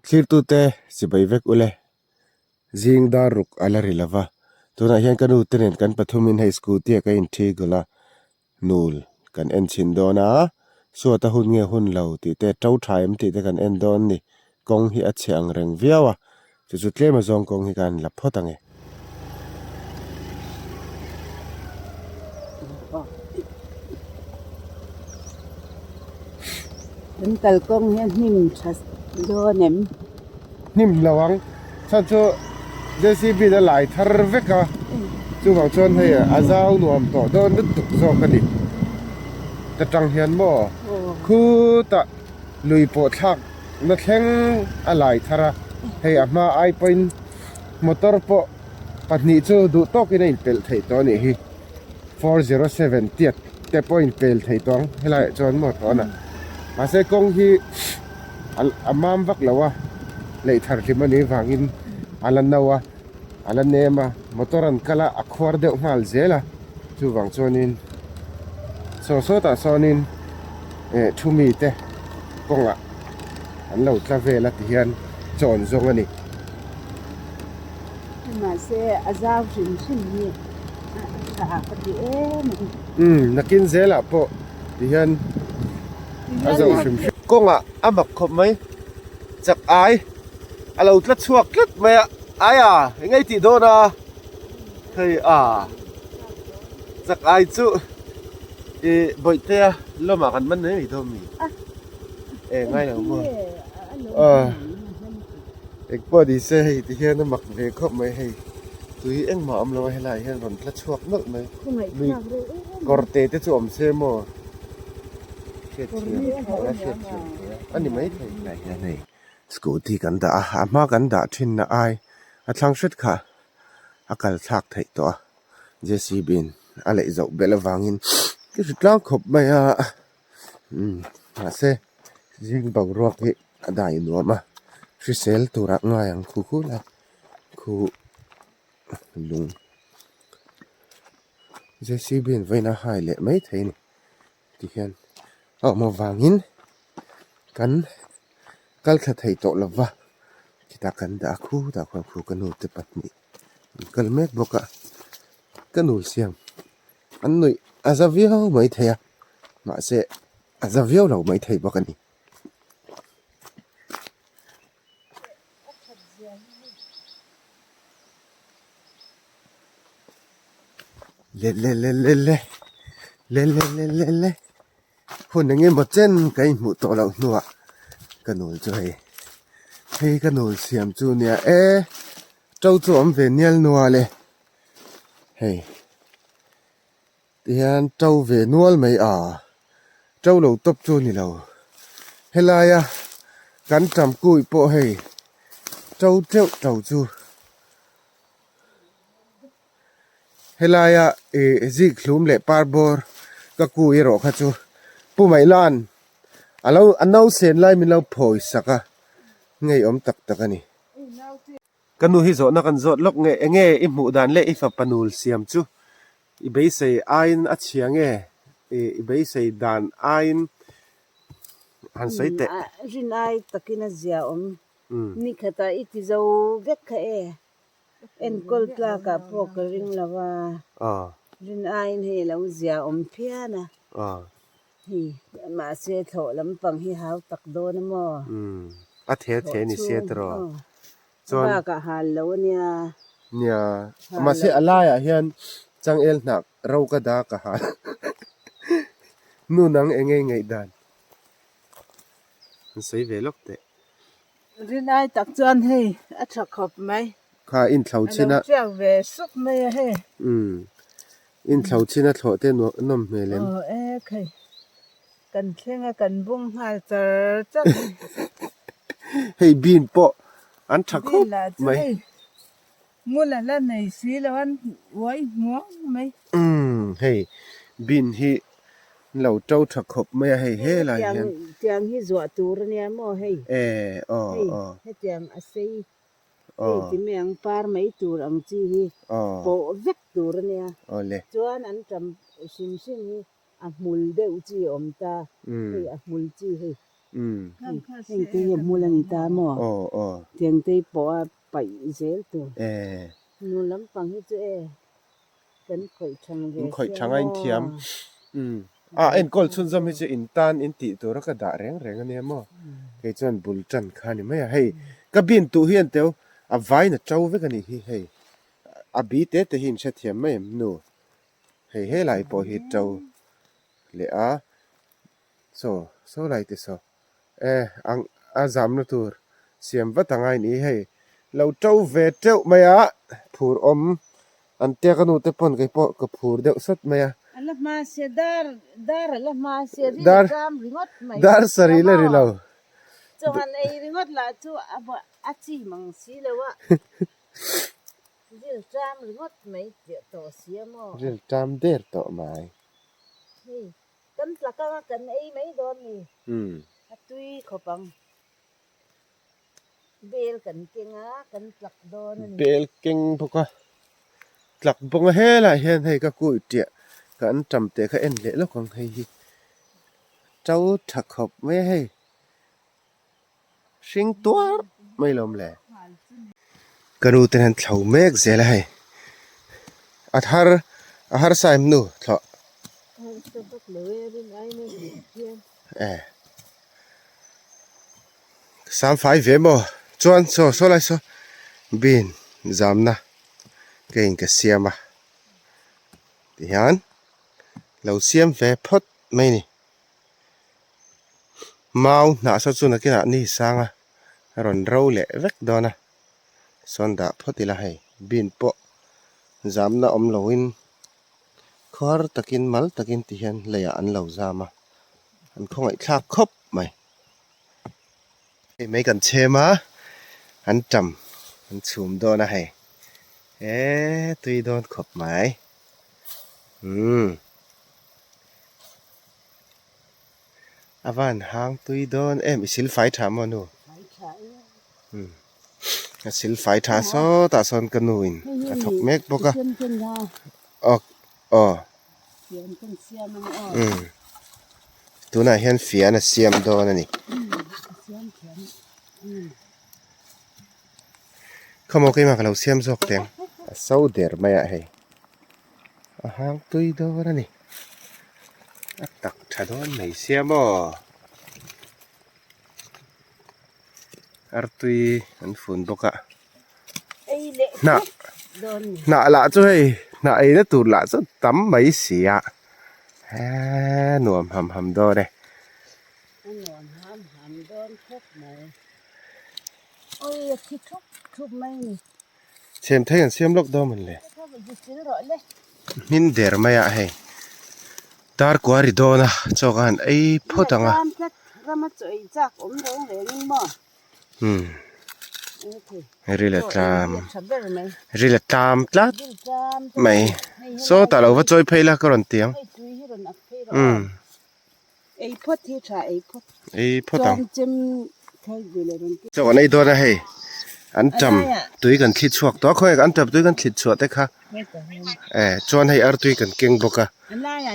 Thlirtute chibai vek ule. Zing dar ruk a la ri lova. Tunah hian ka nu te nen kan pathumin hei scooty ah ka inthi gawlh a, nul kan en chhin dawn a, suata hun nge hun lo tih te, to tha em tih te kan en dawn a ni. Kawng hi a chhe ang reng viau a, chu chu tlem azawng kawng hi ka han la phawt ang e. Kan kalkawng hi a hnim tha dawn em? Hnim lo ang. Chhan chu JCB in a lai thar vek a, chuvang chuan hei a zau nuam tawh dawn lutuk zawk a ni. Ta tang hian maw khutah lui pawh thlak na thleng a lai thar a, hei a hma ai pawhin motor pawh pahnih chu duh tawkin a inpelh theih tawh a nih hi 407 tiat te pawh a inpel thei tawh ang helai ah chuan maw tawh a na mahse kawng hi a mam vak lo a lei thar hlim a nih vangin a la no a a la nem a motor an kal a a khuar deuh nghal zel a chuvang chuanin saw sawtah sawnin eh thu mite kawngah an lo tla vel a tihian chawn zawng a ni. Mahse a zau hrim hrim hi a tha ka ti em a ni. Umm nakin zelah pawh tihian a zau hrim hrim. Kawngah a mak khawp mai chak ai a lo tla chhuak tlat mai a aia eng nge tih dawn a hei a chak ai chu ih bawihtea lawmah kan man mai mai dawn mi. E ngai lo maw aw eng pawh ni se hei ti hian a mak ve khawp mai hei tui engmah a awm lo a helaiah hian rawn tla chhuak nawlh mai lui kawr te te chu awm se maw hriatthiam a hriatthiam thei a a ni maithei helaiah hian hei scooty kan dah a a hma kan dah thin na ai a thlang hret kha a kal thlak theih tawh a J C B in a leih zoh belh avangin ka hre tlang khawp mai a. Umm mahse zing boruak hi a dai nuam a hrisel turah ngai ang khu khu lai khu lung J C B in vawiin a hai leh mai thei a ni tihian a awm avangin kan kal thla thei tawh lova chutah kan dah a khutah khuan khu ka nu te pahnih an kal mek bawk a ka nu siam. An nuih a za viau mai thei a, mahse a za viau lo mai thei bawk a ni. Le le le le le le le le le le hun eng emaw chen ka inhmuh tawh loh hnuah ka nul chu hei hei ka nul siam chu nia e to chu a awm ve nial nual e. Hei tihian to ve nual mai a to lo tawp chu a ni lo helaia kan tam kui pawh hei to teuh to chu helaia ih zik hlum leh par bawr ka kui erawh kha chu pu Mailan alo a no sen lai min lo phawi sak a ngeiawm tak tak a ni. Ka nu hi zawhna kan zawt lawk nge enge i hmuh dan leh i fapa nul siam chu i beisei aiin a chhia nge i beisei dan aiin han sawi teh. Rin ai takin a zia awm. Ni khatah i ti zo vek kha e. Enkawl tlakah pawh ka ring lo a. Rin aiin hei a lo zia awm phian a. Hei mahse thlawh lampang hi hau tak dawn a maw? A the a the ni sia tiraw? Chuan bakah hal lo a nia. Nia mahse a laiah hian changel hnah ro ka da ka hal nu nang eng nge i ngaih dan? An sawi ve lawk teh. Rinai tak chuan hei a tha khawp mai. Kha inthlo chin a. A lo tiak ve suk mai a hei. Umm inthlo chin a thlawh te nawm hmel em? Aw e khai kan thleng a kan bung nghal char char. Hei bean pawh an tha khawp mai. Ngul a la nei si lo an uai hmuang mai. Umm hei bean hi lo to tha khawp mai a hei helai hian. Tiang hi zuah tur a nia maw hei. E aw aw. Hetiang a sei hei ti mai ang par mai tur ang chi hi pawh vek tur a nia. Awle. Chuan an tam hrim hrim hi a hmul deuh chi a awm ta hei a hmul chi hei. Heng te hi a hmul a ni ta maw? Tiang te hi pawh a paih zel tur. Nu lampang hi chu e kan khawih thang ve sia maw? A enkawl chhunzawm hi chu in tan in tih tura ka dah reng reng a nia maw? Kei chuan bul tan kha a ni mai a. Hei ka bin tuh hian teu a vain a to vek a nih hi hei. A bi te te hi in hrethiam mai em nu? Hei helai pawh hi to leh a. Saw saw lai te saw e ang a zamna tur siam vat a ngai ni hei lo to ve teuh mai a phur awm an tek a nu te pawn kei pawh ka phur deuh sawt mai a. A la hma sia dar dar a la hma sia ri la ṭam ringawt mai dar sarih la ri lo. Chawhan ei ringawt lah chu a a chi mang si lo a ril ṭam ringawt mai tawh sia maw. Ril ṭam der tawh mai. Hei Kan tlak anga kan ei mai dawn ni. A tui khawp ang. Bel kan keng a, kan tlak dawn a ni. Bel keng bawk a, tlak bawk a helaiah hian hei ka kui tiah ka an tam teh kha en leh lawk ang hei hi. To tha khawp mai a hei. Hring tuar mai lo awm le. Ka nu ten an thlo mek zel a hei. A thar a harsa em nu thlawh. E. Sam fai ve maw chuan saw saw lai saw bean zamna ka in ka siam a tihian lo siam ve phawt mai ni. Mau hnah saw chu nakinah ni sang a rawn ro leh vek dawn a sawn dah phawt ila hei bean pawh zamna awm loin khuar takin mal takin ti hian leiah an lo zam a an khawngaih thlak khawp mai. Hei mai kan chhem a an tam an chhum dawn a hei eee tui dawn khawp mai umm. A van hang tui dawn em i silfai tha maw nu? A silfai tha sawtah sawn ka nu in a thawk mek bawk a aw aw umm tunah hian fian a siam dawn a ni. Khawmaw keimah ka lo siam zawk teh ang a so der mai ah hei. A hang tui dawn a ni. A tak tha dawn mai sia maw. Artui an fun bawk a. Hnah hnah lah chu hei hnah eina tur lah chu tam mai si a. Eee nuam ham ham dawn e. A nuam ham ham dawn khawp mai. Oi a thi thup thup mai ni. Chhem thei an siam lawk dawn mawn le. Hmin der mai ah hei dar kua ri dawn a chaw ka han ei phawt ang a. Umm ri la tlam ri la tlam tlat mai sawtah lo va chawi phei la ka rawn ti ang umm. Ei phawt ang. Chaw kan ei dawn a hei an tam tui kan thli chhuak tawh a khawnge an tam tui kan thlit chhuah te kha e chuan hei artui kan keng bawk a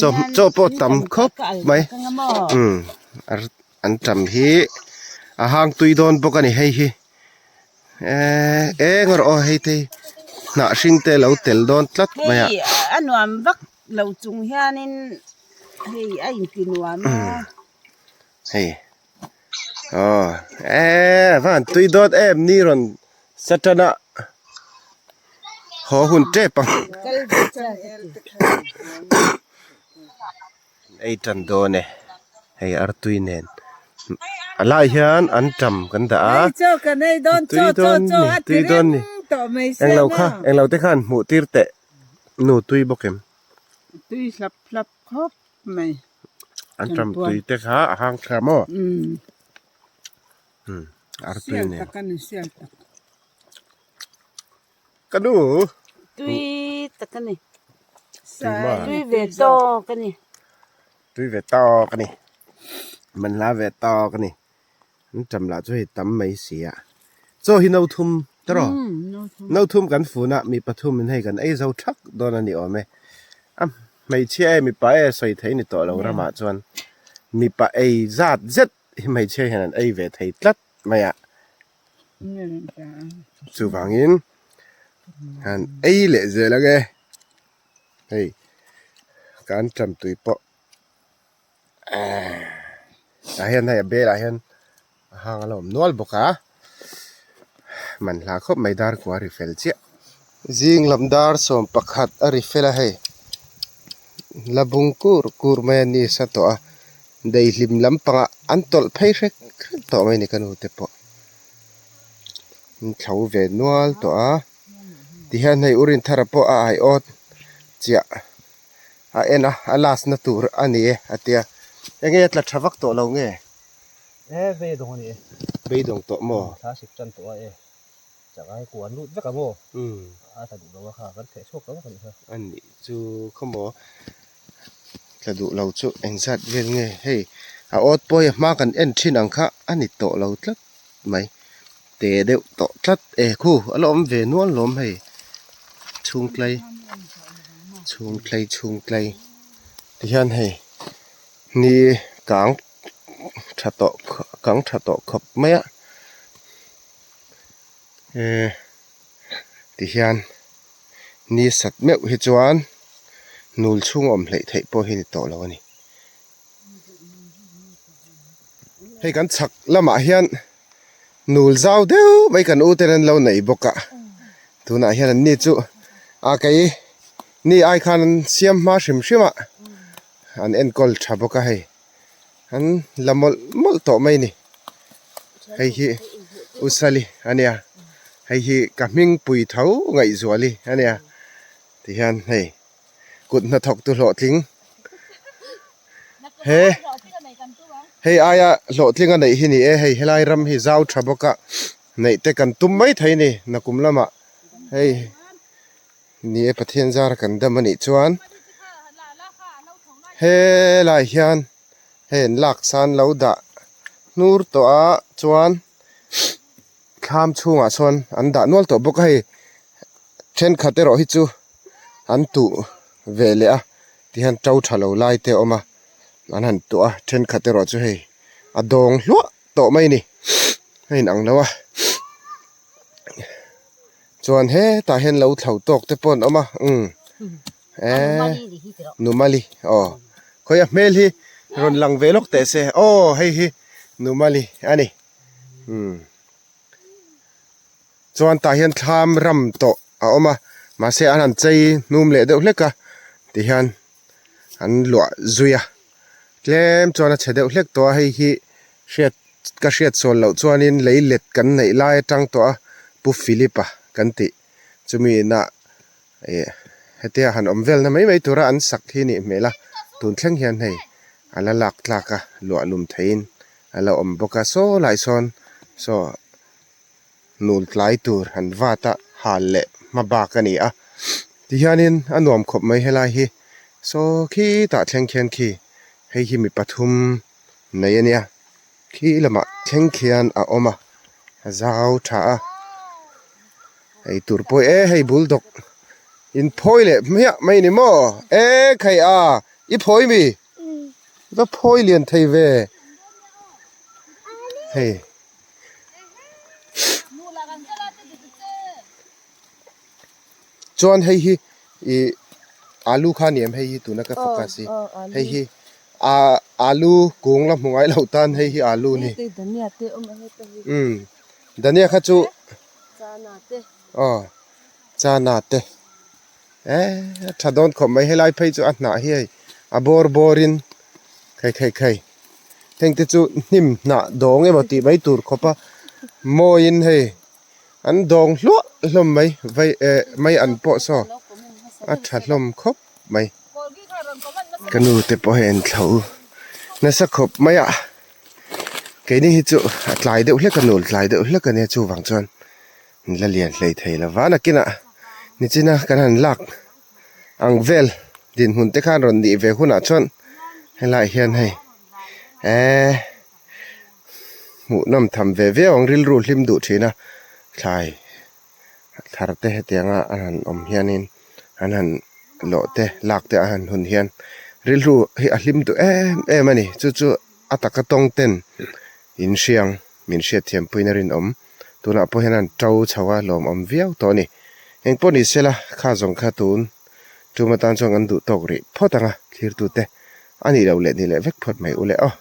chaw chaw pawh tam khawp mai umm ar an tam hi a hang tui dawn bawk a ni hei hi eee eng erawh aw hei te hi hnah hring te a lo tel dawn tlat mai a. Lo chung hianin hei a inti nuam a. Hei aw eee van tui dawt em ni rawn satana haw hun tep ang. Ei tan dawn e hei artui nen a lai hian an tam kan dah a tui dawn ni tui dawn ni englo kha englo te khan hmuh tir teh. Nu tui bawk em? Tui hlap hlap khawp mai. An tam tui te kha a hang thla maw? Umm. Umm ar tui nen. Sial tak a ni sial tak. Ka nu. Tui tak a ni. Tui ve tawk a ni. Tui ve tawk a ni. Man hla ve tawk a ni. An tam lah chu hei tam mai si a. Chaw hi no thum ta rawh. No thum kan fun a, mi pathum in hei kan ei zo thak dawn a ni awm e. A hmeichhia e mipa e sawi thei ni tawh lo ramah chuan mipa ei zat zet hi hmeichhia hian an ei ve thei tlat mai a. Chuvangin han ei leh zel ang e. Hei kan ṭam tui pawh tah hian hei a belah hian a hang a la awm nual bawk a man hla khawp mai dar kua a ri fel chiah. Zing lam dar 11 a ri fel a hei la bung kur kur mai a ni sa tawh a daihlim lampangah an tawlh phei hrek hrek tawh mai a ni ka nu te pawh an thlo ve nual tawh a tihian hei u Rinthara pawh a aiawt chiah a en a a last na tur a ni e a tia enge a tla tha vak tawh lo nge. E beidawng a ni e. Beidawng tawh maw? Thla sik tan tawh a e. Chak ai kuan lut vek a maw? A tla duh lo a kha kan theh chhuak ta vak a nih kha. A nih chu khaw maw? Tla duh lo chu engzat vel nge hei a awt pawi a hma kan en thin ang kha a ni tawh lo tlat mai. Te deuh tawh tlat e khu a la awm ve nual lawm hei chhungtlai chhungtlai chhungtlai tihian hei ni kang tha tawh kang tha tawh khawp mai a eh tihian ni sat meuh hi chuan nul chhung awm hleih theih pawh hi ni tawh lo a ni. Hei kan chhak lamah hian nul zau deuh mai kan u ten an lo nei bawk a tunah hian an ni chu a kei ni ai khan an siam hma hrim hrim a an enkawl tha bawk a hei an la mawlh mawlh tawh mai a ni hei hi usali a nia hei hi ka hming pui tho ngaihzuali a nia tihian hei. Kut hnathawk tu hlawhtling he hei aia hlawhtling a neih hi ni e hei helai ram hi zau tha bawk a neih te kan tum mai thei a ni nakum lamah hei ni e Pathian zara kan dam a nih chuan helai hian hei an lak san lo dah hnur tawh a chuan thlam chhungah sawn an dah nual tawh bawk a hei thenkhat erawh hi chu an tuh ve leh a tihian to tha lo lai te a awm a an han tuah a thenkhat erawh chu hei a dawng hluah tawh mai a ni a inang lo a chuan hetah hian lo thlo tawk te pawh an awm a umm eee numali aw khawi a hmel hi rawn lang ve lawk teh se aw hei hi numali a ni. Umm chuan tah hian thlam ram tawh a awm a mahse an han chei hnum leh deuh hlek a tihian an luah zui a tlem chuan a chhe deuh hlek tawh a hei hi hriat ka hriat sawn loh chuanin lei let kan neih lai atang tawh a Pu Philip-a kan tih chumi inah ih hetia han awm velna mai mai tura an sak hi nih hmel a tun thleng hian hei a la lak tlak a luah lum theiin a la awm bawk a saw lai sawn saw nul tlai tur han vat a hal leh hma bak a ni a tihianin a nuam khawp mai helai hi saw khitah thleng khian khi hei hi mi pathum nei a nia khi lamah thleng khian a awm a a zau tha a eitur pawh e hei bul dawk in phawi leh hmiah mai a ni maw e khai a i phawi mi. Va phawi lian thei ve hei chuan hei hi ih alu kha a ni em hei hi tuna ka focus hi hei hi ah alu kung la hmu ngai loh tan hei hi alu a ni umm dania kha chu aw chana te. Eh a tha dawn khawp mai helai phei chu a hnah hi hei a bawr bawr in khai khai khai heng te chu hnim hnah dawng emaw tih mai tur khawp a mawi in hei an dawng hluah hlawm mai vai eh mai an pawh saw a tha hlawm khawp mai ka nu te pawh hei an thlo nasa khawp mai a keini hi chu a tlai deuh hlek a nul tlai deuh hlek a nia chuvang chuan. La lian hlei thei lo va nakinah nichina kan han lak ang vel dinhmun te khan rawn nih ve hunah chuan helaiah hian hei eee hmuh nawm tham ve viau ang rilru hlim duh thin a thlai thar te hetianga a han awm hianin an han lawh te lak te a han hun hian rilru hi a hlim duh em em a ni chu chu a taka tawng ten. In hriang min hriatthiam puiin a rinawm. Tunah pawh hian an to chho a, lawmawm viau tawh a ni. Engpawh ni sela, kha zawng kha tun tum atan chuan kan duh tawk rih phawt ang a, thlirtute a nih loh leh ni leh vek phawt mai u le aw.